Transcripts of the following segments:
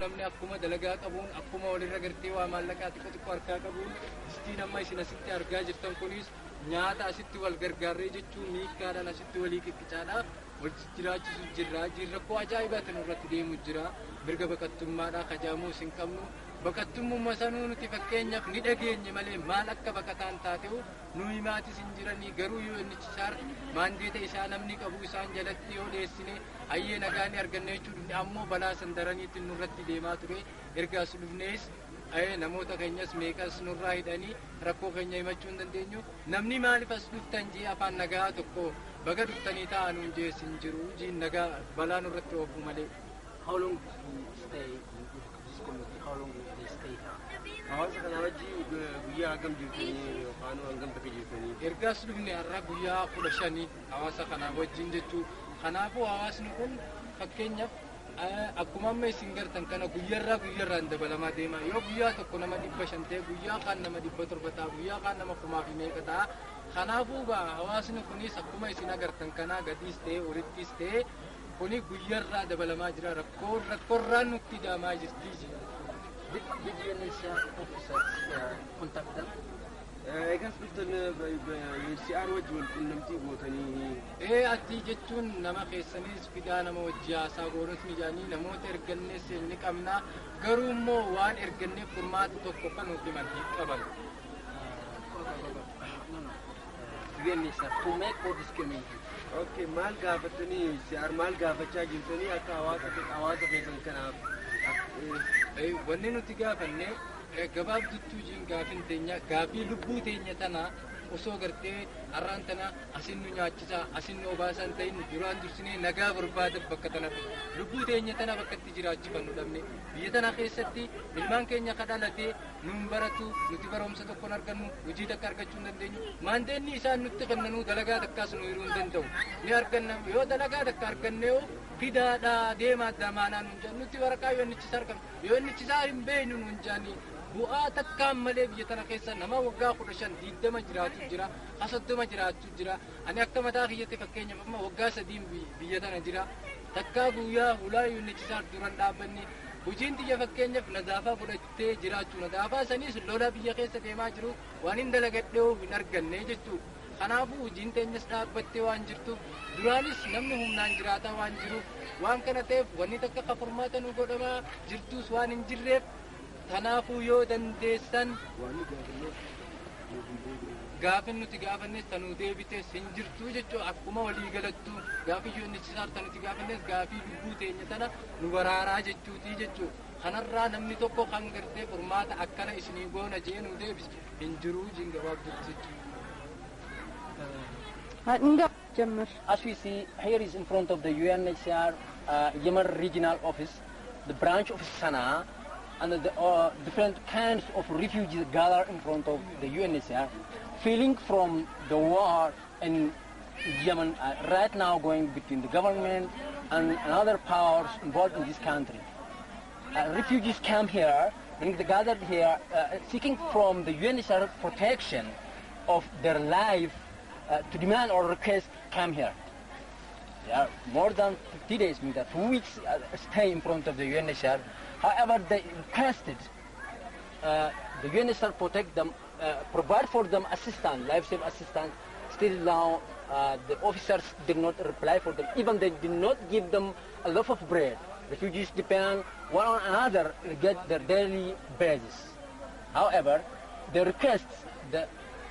Namni akkuma dalagaa qabuun, akkuma walirra gartee waa maallaqaa xiqqoo xiqqoo harkaa qabuun, distiin amma isin asitti argaa jirtan kunis nyaata asitti wal gargaarree jechuun miikkaadhaan asitti walii qiqqicaadhaaf wal jiraachisu jirra. Rakkoo ajaa'ibaatu nurratti deemu jira. Mirga baqattummaadhaa kajaamuu isin qabnu. Baqattummaa sanuu nuti fakkeenyaaf ni dhageenye malee maal akka baqataan taate'u nuyi maatis hin jiranii. Garuu UNHCR mandate isaa namni qabu isaan jalatti yoo dhiyeessine hayyee nagaa ni arganna jechuudha. Ammoo balaa san daraniitti nurratti deemaa ture. Erga as dhufnees namoota keenyas meeqas nurraa hidhanii rakkoo keenya himachuu hin dandeenyu. Namni maaliif as dhuftan jee afaan nagaa tokko baga dhuftanii taa'an jees hin jiru jiin nagaa balaa nurratti oofu malee. How long do you stay in this community? How long do they stay here? Hawaasa kana wajji guyyaa hagam jirtanii yookaan hangam takka jirtanii? Ergaas dhufne har'a guyyaa 15 hawaasa kanaa wajjin jechuu. Kanaafuu hawaasni kun fakkeenyaaf akkuma amma isin gartan kana guyyarraa guyyarraan dabalamaa deema. Yoo guyyaa tokko nama 500 ta'e, guyyaa kaan nama 700 ta'a, guyyaa kaan nama kumaa fi meeqa ta'a. Kanaafuu hawaasni kunis akkuma isin agartan kanaa gadiis ta'e olittis ta'e kuni guyyarraa dabalamaa jira. Rakkoo rakkoorraan nutti daamaa jirti. Did UNHCR officers contact them? Eegas dhuftan UNHCR wajji wal qunnamtii gootanii? Ee, ati jechuun nama keessanis fidaa, nama wajji haasaa goonus ni jaanii namoota ergannes ni qabna. Garuu immoo waan erganneef furmaata tokko kan nuti himan hin qaban. No. UNHCR to make for this community. Okay, maal gaafatanii UNHCR maal gaafachaa jirtanii akka hawaasa keessan kanaaf? Wanni nuti gaafanne gabaabduttuu jiin gaafin teenya gaafii lubbuu teenya tana osoo gartee har'aan tana asin nu nyaachisaa asin nu obaasan ta'in duraan dursinee nagaa barbaada bakka tana lubbuu teenya tana bakka itti jiraachifannu dhabne. Biyya tana keessatti ilmaan keenya ka dhalate nuun baratu, nuti barumsa tokkon argannu, hojii takka argachuu hin dandeenyu. Mandate isaan nutti kennanuu dalagaa takkaas nu hiruu hin danda'u. Ni arganna, yoo dalagaa takka arganne yoo fidaadhaa deemaa damaanaa nuun jedhan. Nuti waraqaa yoo innichisaa argamne yoo innichisaa hin beeknu nuun jedhanii bu'aa takkaan malee. Biyya tana keessa nama waggaa 15 20 jiraatu jira, ha 30 jiraatu jira. Ani akka mataa kiyyatti fakkeenyaaf amma waggaa 3n biyya tana jira. Takkaa guyyaa hulaa UNHCR duran dhaabbanne. Hojiin xiyya fakkeenyaaf nadaafaa godhattee jiraachuu, nadaafaa sanis lola biyya keessa deemaa jiru waan hin dalagadhee hin arganne jechuudha. Kanaafuu hojiin teenyas dhaabbattee waan jirtuuf, duraanis namni humnaan jiraataa waan jiruuf, waan kana ta'eef wanni takka ka furmaata nu godhamaa jirtus waan hin jirreef, kanaafuu yoo dandeessan gaafin nuti gaafannes tanuu deebites hin jirtu jechuudha. Akkuma walii galattu gaafii UNHCR ta nuti gaafannes gaafii lubbuu teenya tana nu baraaraa jechuuti jechuudha. Kanarraa namni tokko kan gartee furmaata akkana isinii goona jee nu deebise hin jiru jin gabaabdutti jechuudha. ጀምር። As we see, here is in front of the UNHCR Yemen Regional Office, the branch of Sana'a, and the different kinds of refugees gather in front of the UNHCR, feeling from the war in Yemen right now going between the government and other powers involved in this country. Refugees come here, when they gathered here, seeking from the UNHCR protection of their life, to demand or request come here. They are more than 50 days, means that 2 weeks stay in front of the UNHCR. However, they requested the UNHCR protect them, provide for them assistance, life-saving assistance. Still now, the officers did not reply for them. Even they did not give them a loaf of bread. Refugees depend one on another to get their daily basis. However, they request the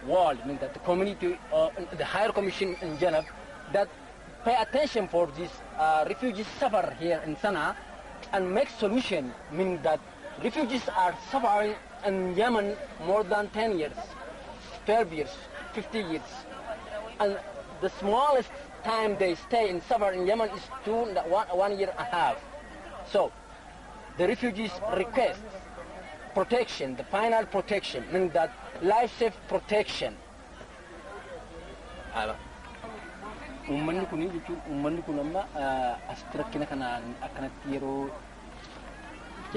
world, I mean that the community, the higher commission in Geneva, that pay attention for these refugees suffer here in Sana'a and make solution, meaning that refugees are suffering in Yemen more than 10 years, 12 years, 50 years. And the smallest time they stay in suffer in Yemen is two, one, 1 year and a half. So the refugees request protection, the final protection, meaning that life-safe protection. Uummanni kun jechuun uummanni kun amma asitti rakkina kanaan akkanatti yeroo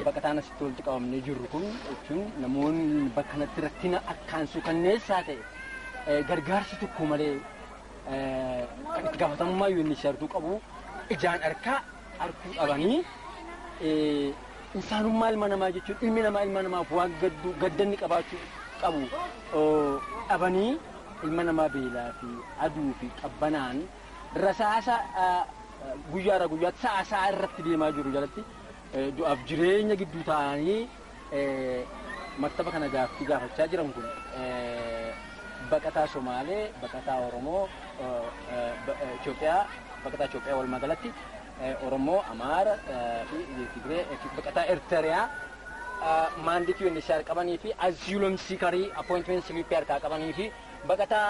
baqataan asitti walitti qabamnee jirru kun jechuun namoonni bakka kanatti rakkina akkaan suukanneessaa ta'e gargaarsi tokko malee kan itti gaafatamummaa UNHCR qabu ijaan harkaa arguu dhabanii. Insaanummaa ilma namaa jechuun ilmi namaa ilma namaaf waan gaddu gaddanni qabaachuu qabu dhabanii ilma namaa beelaa fi aduu fi qabbanaan rasaasa guyyaadha guyyaatti sa'a sa'a irratti deemaa jiru jalatti du'aaf jireenya gidduu ta'anii maktaba kana gaaffii gaafachaa jiran kun baqataa Somaalee, baqataa Oromoo, Itoophiyaa, baqataa Itoophiyaa walumaa galatti Oromoo, Amaara fi Tigree fi baqataa Eertiriyaa mandate UNHCR qabanii fi asylum seekerii appointment slip harkaa qabanii fi baqataa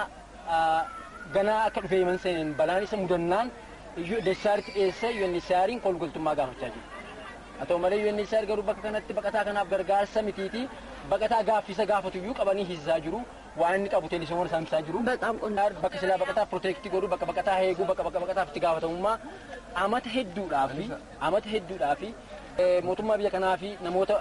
ganaa akka dhufee himan seeneen balaan isa mudannaan UNHCRtti dhiyeessee UNHCRiin kolgoltummaa gaafachaa jiru. Haa ta'u malee UNHCR garuu bakka kanatti baqataa kanaaf gargaarsa mitiiti baqataa gaaffisa gaafatu iyyuu qabanii hiisaa jiru. Waan inni qabu teelisoon saamsaa jiru. በጣም ቆንጆ። Bakka silaa baqataa protect godhu, bakka baqataa eeguu, bakka baqataaf itti gaafatamummaa amata hedduudhaa fi mootummaa biyya kanaa fi namoota